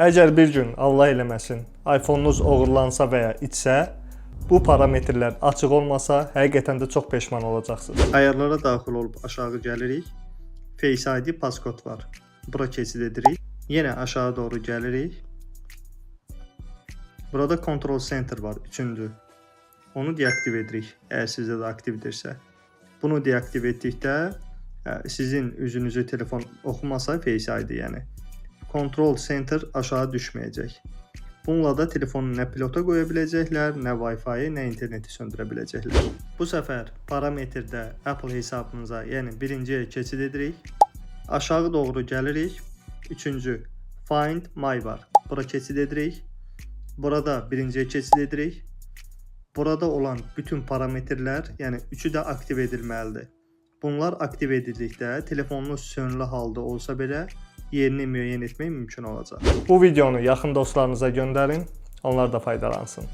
Əgər bir gün, Allah eləməsin, iPhone-unuz oğurlansa və ya itsə, bu parametrlər açıq olmasa, həqiqətən də çox peşman olacaqsınız. Ayarlara daxil olub aşağı gəlirik. Face ID, passcode var. Bura keçid edirik. Yenə aşağı doğru gəlirik. Burada Control Center var, üçüncü. Onu deaktiv edirik, əgər sizdə də aktivdirsə. Bunu deaktiv etdikdə sizin üzünüzü telefon oxumasa, Face ID yəni, Control Center aşağı düşməyəcək. Bununla da telefonu nə pilota qoya biləcəklər, nə Wi-Fi-yi, nə interneti söndürə biləcəklər. Bu səfər parametrdə Apple hesabımıza, yəni birinciyə keçid edirik. Aşağı doğru gəlirik. Üçüncü Find My var. Bura keçid edirik. Burada birinciyə keçid edirik. Burada olan bütün parametrlər, yəni üçü də aktiv edilməlidir. Bunlar aktiv edildikdə telefonunuz sönülü halda olsa belə yerini müəyyən etmək mümkün olacaq. Bu videonu yaxın dostlarınıza göndərin, onlar da faydalansın.